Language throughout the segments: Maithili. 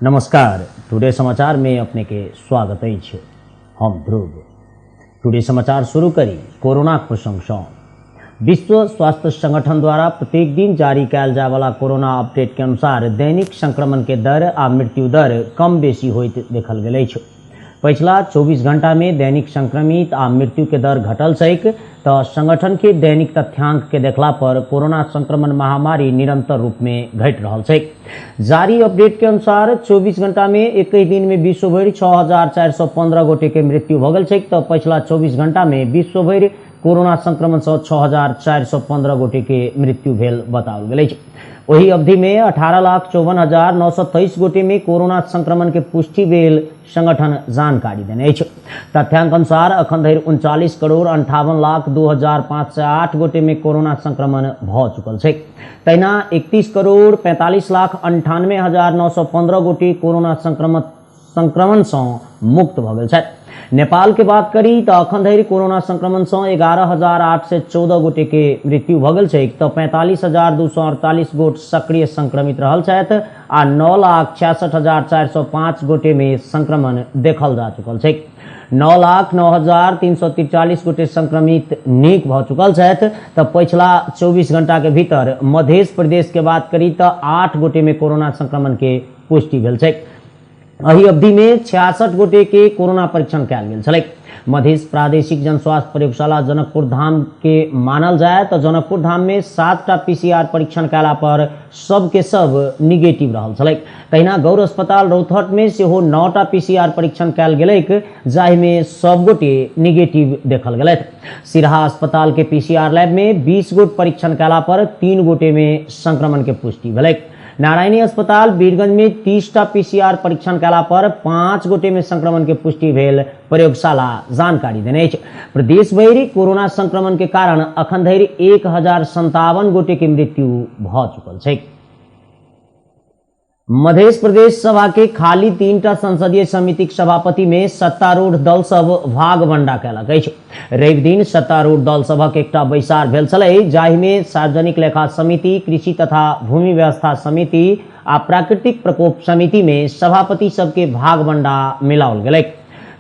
नमस्कार, टुडे समाचार में अपने के स्वागत अछि। हम ध्रुव। टुडे समाचार शुरू करी कोरोना प्रसंग सँ। विश्व स्वास्थ्य संगठन द्वारा प्रत्येक दिन जारी कयल जाय वाला कोरोना अपडेट के अनुसार दैनिक संक्रमण के दर आ मृत्यु दर कम बेसी होइत देखल गेल अछि। पछिला 24 घंटा में दैनिक संक्रमित आ मृत्यु के दर घटल छैक तऽ संगठन के दैनिक तथ्यांक के देखला पर कोरोना संक्रमण महामारी निरंतर रूप में घटि रहल छैक। जारी अपडेट के अनुसार 24 घंटा में 21 दिन में विश्व भरि 6415 गोटे के मृत्यु भऽ गेल छैक तऽ पछिला 24 घंटा में विश्व भरि कोरोना संक्रमण सँ 6415 गोटे के मृत्यु भेल बताओल गेल अछि। ओहि अवधि में 18,54,923 गोटे में कोरोना संक्रमण के पुष्टि भेल संगठन जानकारी देने अछि। तथ्यांक अनुसार अखन धरि 39,58,02,508 गोटे में कोरोना संक्रमण भऽ चुकल छैक। तहिना 31,45,98,915 गोटे कोरोना संक्रमण सँ मुक्त भऽ गेल छथि। नेपाल के बात करी तऽ अखन धरि कोरोना संक्रमण सँ 11,814 गोटे के मृत्यु भऽ गेल छैक तऽ 45,248 गोट सक्रिय संक्रमित रहल छथि आ 9,66,405 गोटे में संक्रमण देखल जा चुकल छैक। 9,09,343 गोटे संक्रमित नीक भऽ चुकल छथि तऽ पछिला 24 घंटा के भीतर मध्य प्रदेश के बात करी तऽ 8 गोटे में कोरोना संक्रमण के पुष्टि भेल छैक। एहि अवधि में 66 गोटे के कोरोना परीक्षण कयल गेल छलैक। मध्य प्रादेशिक जन स्वास्थ्य प्रयोगशाला जनकपुर धाम के मानल जाय तऽ जनकपुर धाम में 7टा पीसीआर परीक्षण कयला पर सबके सब निगेटिव रहल छलैक। तहिना गौर अस्पताल रौतहट में सेहो 9टा पीसीआर परीक्षण कयल गेलैक जाहिमे सब गोटे निगेटिव देखल गेलथि। सिरहा अस्पताल के पीसीआर लैब में 20 गोट परीक्षण कयला पर 3 गोटे में संक्रमण के पुष्टि भेलैक। नारायणी अस्पताल वीरगंज में 30टा पीसीआर परीक्षण कयला पर 5 गोटे में संक्रमण के पुष्टि भेल प्रयोगशाला जानकारी देने अछि। प्रदेश भरि कोरोना संक्रमण के कारण अखन धरि 1057 गोटे के मृत्यु भऽ चुकल छैक। मध्य प्रदेश सभा के खाली 3टा संसदीय समितिक सभापति में सत्तारूढ़ दल सब भागबंडा कयलक अछि। रवि दिन सत्तारूढ़ दल सभक एकटा बैसार भेल छलै जाहिमे सार्वजनिक लेखा समिति, कृषि तथा भूमि व्यवस्था समिति आ प्राकृतिक प्रकोप समिति में सभापति सबके भागबंडा मिलाओल गेलैक।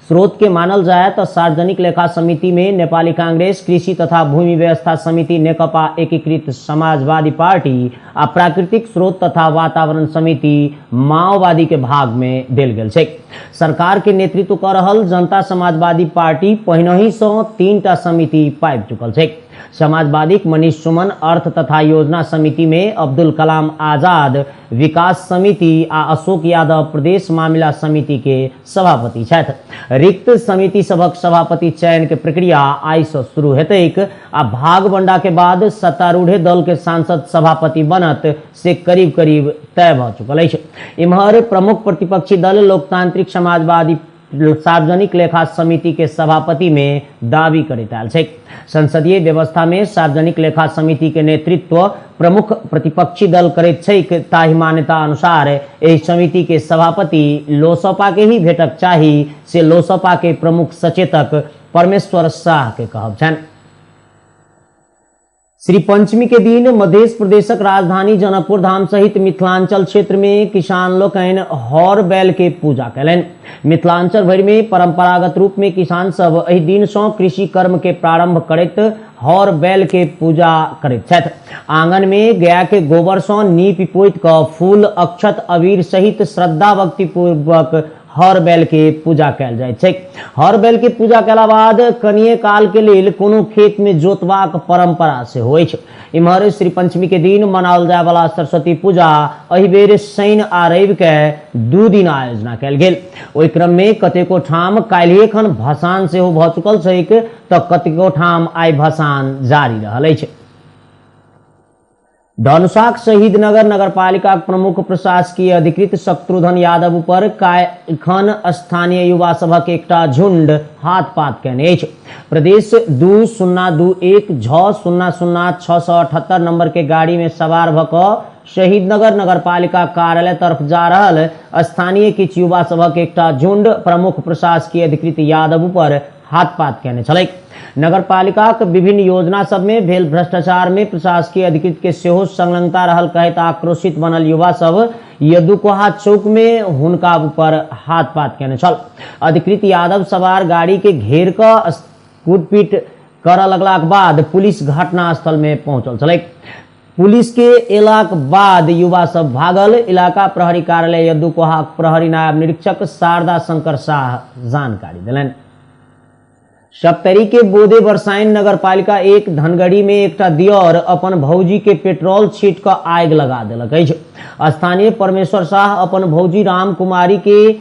स्रोत के मानल जाय तऽ सार्वजनिक लेखा समिति में नेपाली कांग्रेस, कृषि तथा भूमि व्यवस्था समिति नेकपा एकीकृत समाजवादी पार्टी आ प्राकृतिक स्रोत तथा वातावरण समिति माओवादी के भाग में देल गेल छैक। सरकार के नेतृत्व कऽ रहल जनता समाजवादी पार्टी पहिनहि सँ 3टा समिति पाबि चुकल छैक। समाजवादीक मनीष सुमन अर्थ तथा योजना समिति में अब्दुल कलाम आजाद विकास समिति आ अशोक यादव प्रदेश मामिला समिति के सभापति छथि। रिक्त समिति सभक सभापति चयन के प्रक्रिया आइ सँ शुरू हेतैक आ भागबंडा के बाद सत्तारूढ़े दल के सांसद सभापति बनत से करीब करीब तय भऽ चुकल अछि। इम्हर प्रमुख प्रतिपक्षी दल लोकतांत्रिक समाजवादी सार्वजनिक लेखा समिति के सभापति में दावी करैत आयल छैक। संसदीय व्यवस्था में सार्वजनिक लेखा समिति के नेतृत्व प्रमुख प्रतिपक्षी दल करैत छैक, ताहि मान्यता अनुसार एहि समिति के सभापति लोसपा के ही भेटक चाही से लोसपा के प्रमुख सचेतक परमेश्वर शाह के कहब छनि। श्री पंचमी के दिन मध्य प्रदेशक राजधानी जनकपुर धाम सहित मिथिलांचल क्षेत्र में किसान लोकनि हर बैल के पूजा कयलनि। मिथिलांचल भरि में परंपरागत रूप में किसान सब एहि दिन सँ कृषि कर्म के प्रारंभ करैत हर बैल के पूजा करैत छथि। आंगन में गाय के गोबर सँ नीपि पोति कऽ फूल अक्षत अबीर सहित श्रद्धा भक्ति पूर्वक हर बैल के पूजा कयल जाइत छैक। हर बैल के पूजा कयला बाद कनिये काल के लेल कोनो खेत में जोतबाक परंपरा सेहो अछि। इम्हर श्री पंचमी के दिन मनाओल जाय वाला सरस्वती पूजा एहि बेर शनि आ रवि के 2 दिन आयोजना कयल गेल। ओहि क्रम में कतेको ठाम काल्हिए खन भसान सेहो भऽ चुकल छैक तऽ कतेको ठाम आइ भसान जारी रहल अछि। धनुषाक शहीदनगर नगरपालिका प्रमुख प्रशासकीय अधिकृत शत्रुघ्न यादव ऊपर काल्हिखन स्थानीय युवा सभक एकटा झुंड हाथ पात कयने अछि। प्रदेश 2 0 2 1 6 0 0 678 नंबर के गाड़ी में सवार भऽ कऽ शहीदनगर नगरपालिका कार्यालय तरफ जा रहल स्थानीय किछु युवा सभक एकटा झुंड प्रमुख प्रशासकीय अधिकृत यादव ऊपर हाथपात केने छलैक। नगरपालिकाक विभिन्न योजना सब में भेल भ्रष्टाचार में प्रशासकीय अधिकृत के सेहो संलग्नता रहल कहैत आक्रोशित बनल युवा सब यदुकोहा चौक में हुनका ऊपर हाथपात केने छल। अधिकृत यादव सवार गाड़ी के घेर कऽ कुटपीट करऽ लगलाक बाद पुलिस घटनास्थल में पहुंचल छलैक। पुलिस के एलाक बाद युवा सब भागल। इलाका प्रहरी कार्यालय यदुकोहा प्रहरी नायब निरीक्षक शारदा शंकर शाह जानकारी देलनि। सप्तरी के बोदे बरसाइन नगरपालिका 1 धनगढ़ी में एकटा दियोर अपन भौजी के पेट्रोल छीट कऽ आगि लगा देलक अछि। स्थानीय परमेश्वर शाह अपन भौजी राम कुमारी के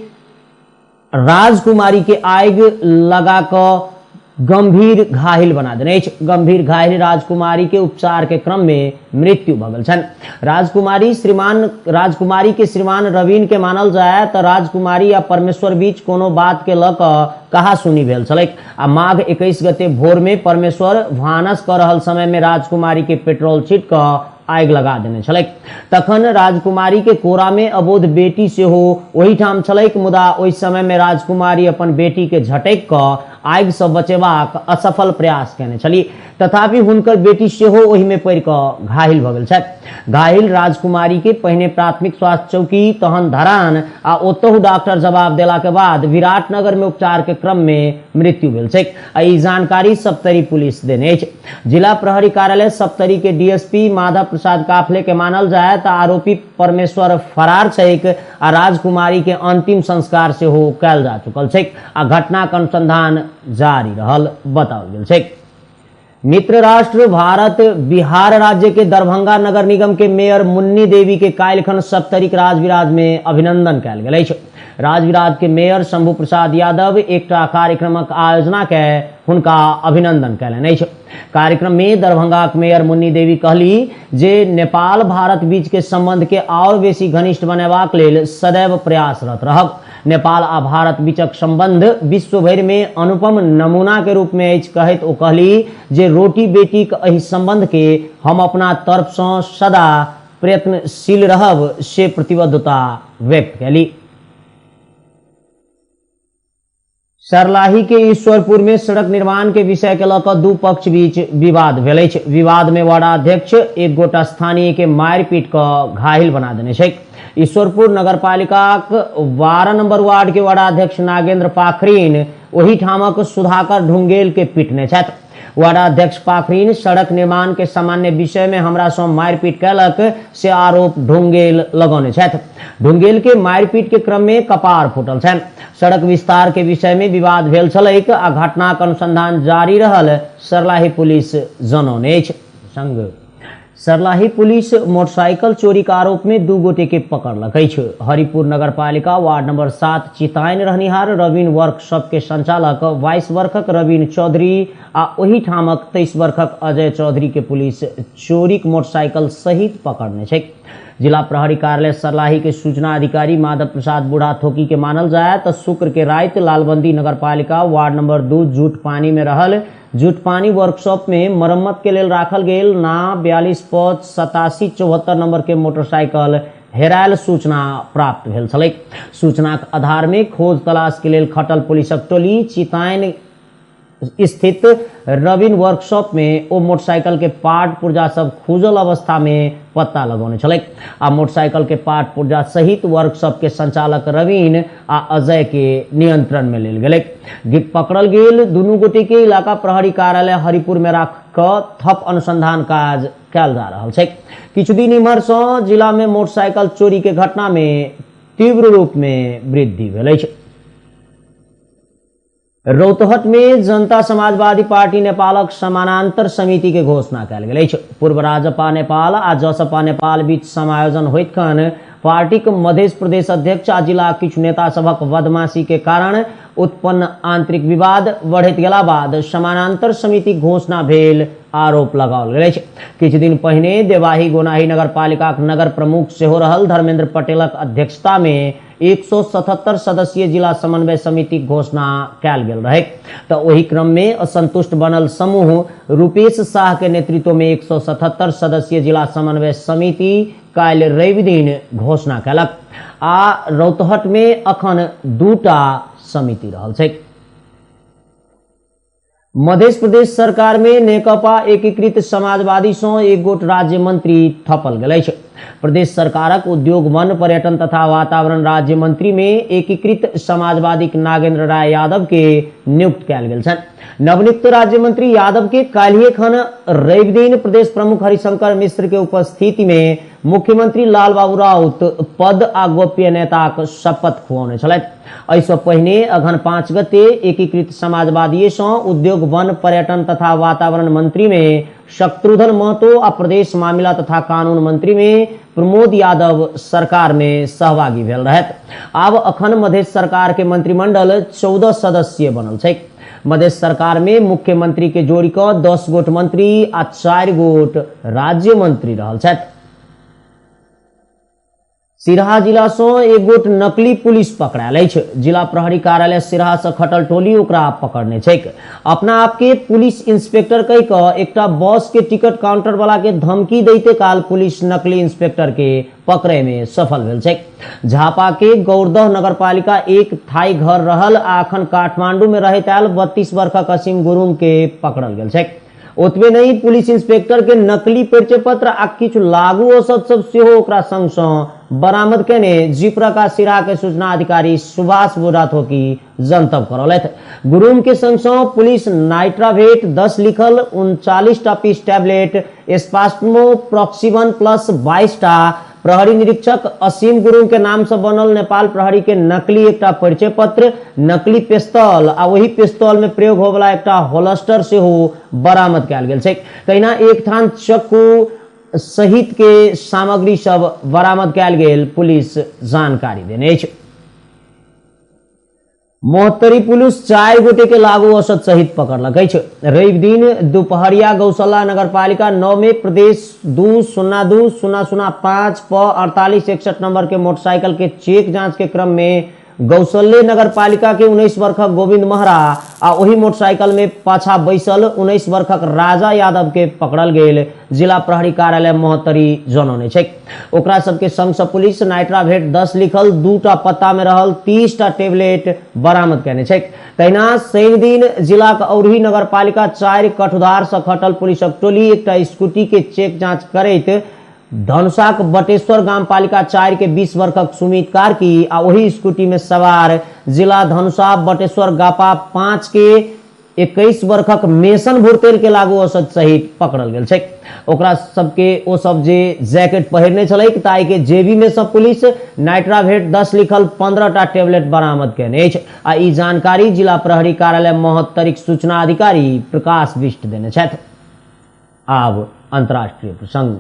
राजकुमारी के आगि लगा कऽ गंभीर घायल बना देने अछि। गंभीर घायल राजकुमारी के उपचार के क्रम में मृत्यु भऽ गेल छनि। राजकुमारी के श्रीमान रवीन के मानल जाय तऽ राजकुमारी आ परमेश्वर बीच कोनो बात के लऽ कऽ कहासुनी भेल छलैक आ माघ 21 गते भोर में परमेश्वर भानस कऽ रहल समय में राजकुमारी के पेट्रोल छीट कऽ आगि लगा देने छलैक। तखन राजकुमारी के कोरा में अबोध बेटी सेहो ओहिठाम छलैक, मुदा ओहि समय में राजकुमारी अपन बेटी के झटकि कऽ आगि सँ बचेबाक असफल प्रयास केने छली। तथापि हुनकर बेटी सेहो ओहि में पड़ि कऽ घायल भऽ गेल छथि। घायल राजकुमारी के पहिने प्राथमिक स्वास्थ्य चौकी, तहन धरान आ ओतहु डॉक्टर जवाब देला के बाद विराटनगर में उपचार के क्रम में मृत्यु भेल छैक। आ ई जानकारी सप्तरी पुलिस देने अछि। जिला प्रहरी कार्यालय सप्तरी के डीएसपी माधव प्रसाद काफले के मानल जाय तऽ आरोपी परमेश्वर फरार छैक आ राजकुमारी के अंतिम संस्कार सेहो कयल जा चुकल छैक आ घटनाक अनुसंधान जारी रहल बताओल गेल छैक। मित्र राष्ट्र भारत बिहार राज्य के दरभंगा नगर निगम के मेयर मुन्नी देवी के काल्हिखन सप्तरीक राजविराज में अभिनंदन कयल गेल अछि। राजविराज के मेयर शंभू प्रसाद यादव एकटा कार्यक्रमक आयोजना के हुनका अभिनंदन कयलनि अछि। कार्यक्रम में दरभंगाक मेयर मुन्नी देवी कहली जे नेपाल भारत बीच के संबंध के आओर बेसी घनिष्ठ बनेबाक लेल सदैव प्रयासरत रहब। नेपाल आ भारत बीचक संबंध विश्व भरि में अनुपम नमूना के रूप में अछि कहैत ओ कहली जे रोटी बेटीक एहि संबंध के हम अपना तरफ सँ सदा प्रयत्नशील रहब से प्रतिबद्धता व्यक्त कयली। सरलाही के ईश्वरपुर में सड़क निर्माण के विषय के लऽ कऽ दू पक्ष बीच विवाद भेल अछि। विवाद में वार्डाध्यक्ष एक गोटा स्थानीय के मारि पीट कऽ घायल बना देने छैक। ईश्वरपुर नगरपालिकाक 12 नंबर वार्ड के वार्डाध्यक्ष नागेंद्र पाखरीन ओहिठामक सुधाकर ढुंगेल के पीटने छथि। वार्डाध्यक्ष पाखरीन सड़क निर्माण के सामान्य विषय में हमरा सँ मारिपीट कयलक से आरोप ढुंगेल लगौने छथि। ढुंगेल के मारिपीट के क्रम में कपार फूटल छनि। सड़क विस्तार के विषय में विवाद भेल छलैक आ घटनाक अनुसंधान जारी रहल सरलाही पुलिस जनौने अछि। संग सरलाही पुलिस मोटरसाइकिल चोरी के आरोप में दू गोटे के पकड़लक अछि। हरिपुर नगरपालिका वार्ड नंबर 7 चिताइन रहनिहार रवीन वर्कशॉप के संचालक 22 वर्षक रवीन चौधरी आ ओहिठामक 23 वर्षक अजय चौधरी के पुलिस चोरीक मोटरसाइकिल सहित पकड़ने छै। जिला प्रहरी कार्यालय सरलाही के सूचना अधिकारी माधव प्रसाद बूढ़ा थोकी के मानल जाय तऽ शुक्र के राति लालबंदी नगरपालिका वार्ड नंबर 2 जूट पानी में रहल जुटपानी वर्कशॉप में मरम्मत के लेल राखल गेल ना 42 5 87 74 नंबर के मोटरसाइकिल हेरायल सूचना प्राप्त भेल छलैक। सूचनाक आधार में खोज तलाश के लेल खटल पुलिसक टोली चिताइन स्थित रविन वर्कशॉप में ओ मोटरसाइकिल के पार्ट पुर्जा सब खुजल अवस्था में पत्ता लगौने छलैक आ मोटरसाइकिल के पार्ट पुर्जा सहित वर्कशॉप के संचालक रवीन आ अजय के नियंत्रण में लेल गेलैक। पकड़ल गेल दुनू गोटे के इलाका प्रहरी कार्यालय हरिपुर में राख कऽ थप अनुसंधान काज कयल जा रहल छै। किछु दिन इम्हर सँ जिला में मोटरसाइकिल चोरी के घटना में तीव्र रूप में वृद्धि भेल अछि। रौतहट में जनता समाजवादी पार्टी नेपालक समानांतर समिति के घोषणा कयल गेल अछि। पूर्व राजपा नेपाल आ जसपा नेपाल बीच समायोजन होइत खन पार्टीक मध्य प्रदेश अध्यक्ष आ जिला किछु नेता सभक बदमाशी के कारण उत्पन्न आंतरिक विवाद बढ़ैत गेला बाद समानांतर समिति घोषणा भेल आरोप लगाओल गेल अछि। किछु दिन पहिने देवाही गोनाही नगरपालिकाक नगर प्रमुख सेहो रहल धर्मेंद्र पटेलक अध्यक्षता में 177 सदस्यीय जिला समन्वय समितिक घोषणा कयल गेल रहै तऽ ओहि क्रम में असंतुष्ट बनल समूह रूपेश शाह के नेतृत्व में 177 सदस्यीय जिला समन्वय समिति काल्हि रवि दिन घोषणा कयलक आ रौतहट में अखन दूटा समिति रहल छै। मध्य प्रदेश सरकार में नेकपा एकीकृत समाजवादी सँ एक गोट राज्य मंत्री थपल गेल अछि। प्रदेश सरकारक उद्योग, वन, पर्यटन तथा वातावरण राज्य मंत्री में एकीकृत समाजवादीक नागेंद्र राय यादव के नियुक्त कयल गेल छनि। नवनियुक्त राज्य मंत्री यादव के काल्हिए खन रवि दिन प्रदेश प्रमुख हरिशंकर मिश्र के उपस्थिति में मुख्यमंत्री लालबाबू राउत पद आ गोप्य नेताक शपथ खुऔने छलथि। एहिसँ पहिने अघन 5 गते एकीकृत समाजवादीए सँ उद्योग, वन, पर्यटन तथा वातावरण मंत्री में शत्रुघ्न महतो आ प्रदेश मामिला तथा कानून मंत्री में प्रमोद यादव सरकार में सहभागी भेल रहथि। आब अखन मधेश सरकार के मंत्रिमंडल 14 सदस्यीय बनल छै। मधेश सरकार में मुख्यमंत्री के जोड़ि कऽ 10 गोट मंत्री आ 4 गोट राज्य मंत्री रहल छथि। सिरहा जिला सँ एक गोट नकली पुलिस पकड़ायल अछि। जिला प्रहरी कार्यालय सिरहा सँ खटल टोली ओकरा पकड़ने छैक। अपना आप के पुलिस इंस्पेक्टर कहि कऽ एकटा बस के टिकट काउंटर वाला के धमकी दैते काल पुलिस नकली इंस्पेक्टर के पकड़े में सफल भेल छैक। झापा के गौरदह नगरपालिका 1 थाई घर रहल आ अखन काठमांडू में रहैत आयल 32 वर्षक असीम गुरुंग के पकड़ल गेल छैक। ओतबे नहि, पुलिस इंस्पेक्टर के नकली परिचय पत्र आ किछु लागू औषध सब सेहो ओकरा संग सँ बरामद केने जिप्रका सिरा के सूचना अधिकारी सुभाष बुढ़ाथोकी जनतब करौलथि। गुरुंग के संग सँ पुलिस नाइट्रावेट 10 लिखल 39 टा पीस टैबलेट, स्पास्मो प्रॉक्सिवन प्लस 22 टा, प्रहरी निरीक्षक असीम गुरुंग के नाम से बनल नेपाल प्रहरी के नकली एकटा परिचय पत्र, नकली पिस्तौल आ ओही पिस्तौल में प्रयोग होवला एकटा होलस्टर सेहो बरामद कयल गेल छै। तहिना एक थान चक्कू सहित के सामग्री सब बरामद कयल गेल पुलिस जानकारी देने अछि। महोत्तरी पुलिस 4 गोटे के लागू औषध सहित पकड़लक अछि। रवि दिन दुपहरिया गौशाला नगरपालिका 9 में प्रदेश 2 0 2 0 0 5 प 48 61 नंबर के मोटरसाइकिल के चेक जांच के क्रम में गौशल्य नगरपालिका के 19 वर्षक गोविंद महरा आ ओही मोटरसाइकिल में पाछा बैसल 19 वर्षक राजा यादव के पकड़ल गेल जिला प्रहरी कार्यालय महोत्तरी जनौने छै। ओकरा सबके संग सँ पुलिस नाइट्रावेट 10 लिखल 2टा पत्ता में रहल 30टा टेबलेट बरामद केने छै। तहिना शनि दिन जिलाक औरही नगरपालिका 4 कठुधार सँ खटल पुलिसक टोली एकटा स्कूटी के चेक जांच करैत धनुषाक बटेश्वर गामपालिका 4 के 20 वर्षक सुमित कार्की आ ओही स्कूटी में सवार जिला धनुषा बटेश्वर गापा 5 के 21 वर्षक मेसन भुरतेल के लागू औषध सहित पकड़ल गेल छै। ओकरा सबके ओ सब जे जैकेट पहिरने छलै ताहि के जेबी में सब पुलिस नाइट्रावेट 10 लिखल 15टा टेबलेट बरामद केने अछि आ ई जानकारी जिला प्रहरी कार्यालय महोत्तरीक सूचना अधिकारी प्रकाश बिष्ट देने छथि। आब अंतर्राष्ट्रीय प्रसंग।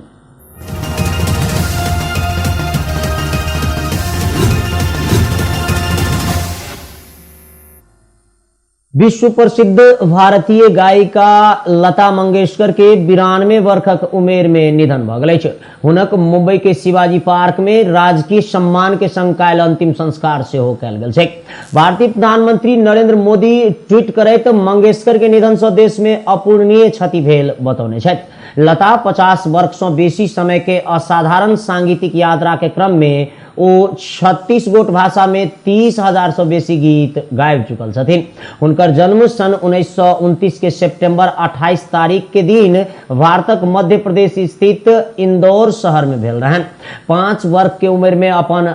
विश्व प्रसिद्ध भारतीय गायिका लता मंगेशकर के 92 वर्षक उमेर में निधन भऽ गेल अछि। हुनक मुंबई के शिवाजी पार्क में राजकीय सम्मान के संग काल्हि अंतिम संस्कार सेहो कयल गेल छै। भारतीय प्रधानमंत्री नरेंद्र मोदी ट्वीट करैत मंगेशकर के निधन सँ देश में अपूरणीय क्षति भेल बतौने छथि। लता 50 वर्ष सँ बेसी समय के असाधारण सांगीतिक यात्रा के क्रम में ओ 36 गोट भाषा में 30,000 सँ बेसी गीत गाबि चुकल छथिन। हुनकर जन्म सन 1929 के सितंबर 28 तारीख के दिन भारतक मध्य प्रदेश स्थित इंदौर शहर में भेल रहनि। 5 वर्ष के उम्र में अपन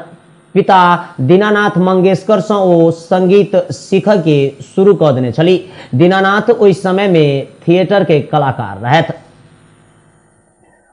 पिता दीनानाथ मंगेशकर सँ ओ संगीत सीखऽ के शुरू कऽ देने छली। दीनानाथ ओहि समय में थिएटर के कलाकार रहथि।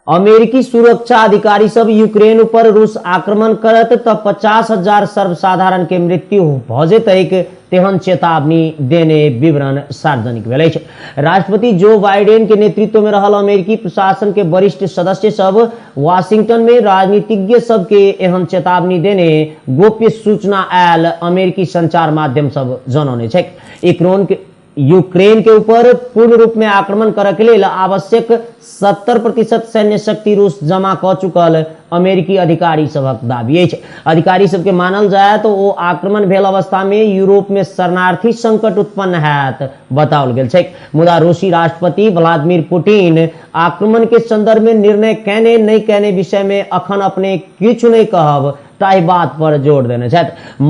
अमेरिकी सुरक्षा अधिकारी सब यूक्रेन ऊपर रूस आक्रमण करत तऽ 50,000 सर्वसाधारण के मृत्यु भऽ जेतैक तेहन चेतावनी देने विवरण सार्वजनिक भेल अछि। राष्ट्रपति जो बाइडेन के नेतृत्व में रहल अमेरिकी प्रशासन के वरिष्ठ सदस्य सब वाशिंगटन में राजनीतिज्ञ सब के एहन चेतावनी देने गोप्य सूचना आयल अमेरिकी संचार माध्यम सब जनौने छैक। यूक्रेन के ऊपर पूर्ण रूप में आक्रमण करय के लेल आवश्यक 70% सैन्य शक्ति रूस जमा कऽ चुकल अमेरिकी अधिकारी सभक दावी अछि। अधिकारी सबके मानल जाय तो ओ आक्रमण भेल अवस्था में यूरोप में शरणार्थी संकट उत्पन्न हैत बताओल गेल छैक। मुदा रूसी राष्ट्रपति व्लादिमीर पुतिन आक्रमण के संदर्भ में निर्णय केने नहि केने विषय में अखन अपने किछु नहि कहब ताहि बात पर जोर देने छथि।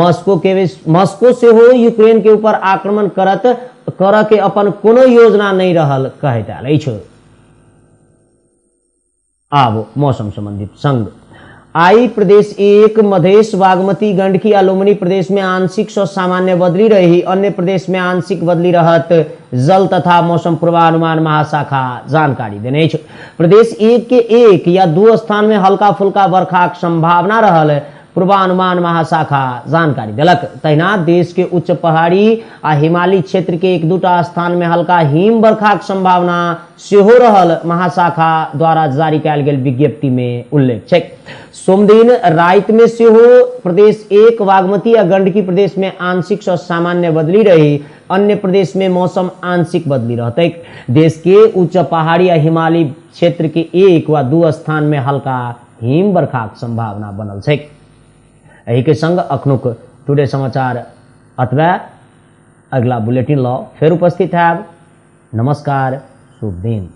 मॉस्को सेहो यूक्रेन के ऊपर आक्रमण करऽ के अपन कोनो योजना नहि रहल कहैत आयल अछि। आब मौसम संबंधित संग आई प्रदेश 1 मधेश, बागमती, गंडकी आ लुम्बिनी प्रदेश में आंशिक सँ सामान्य बदली रही, अन्य प्रदेश में आंशिक बदली रहत। जल तथा मौसम पूर्वानुमान महाशाखा जानकारी देने अछि। प्रदेश 1 के 1 या 2 स्थान में हल्का फुल्का बरखाक संभावना रहल पूर्वानुमान महाशाखा जानकारी देलक। तहिना देश के उच्च पहाड़ी आ हिमालयी क्षेत्र के 1-2 स्थान में हल्का हिम बरखाक संभावना सेहो रहल महाशाखा द्वारा जारी कयल गेल विज्ञप्ति में उल्लेख छै। सोमदिन राति में सेहो प्रदेश 1 बागमती आ गंडकी प्रदेश में आंशिक सँ सामान्य बदली रही, अन्य प्रदेश में मौसम आंशिक बदली रहतैक। देश के उच्च पहाड़ी आ हिमालयी क्षेत्र के 1 वा 2 स्थान में हल्का हिम बरखाक संभावना बनल छै। एहि के संग अखनुक टुडे समाचार अतबे। अगला बुलेटिन ल फेर उपस्थित हैब। नमस्कार, शुभ दिन।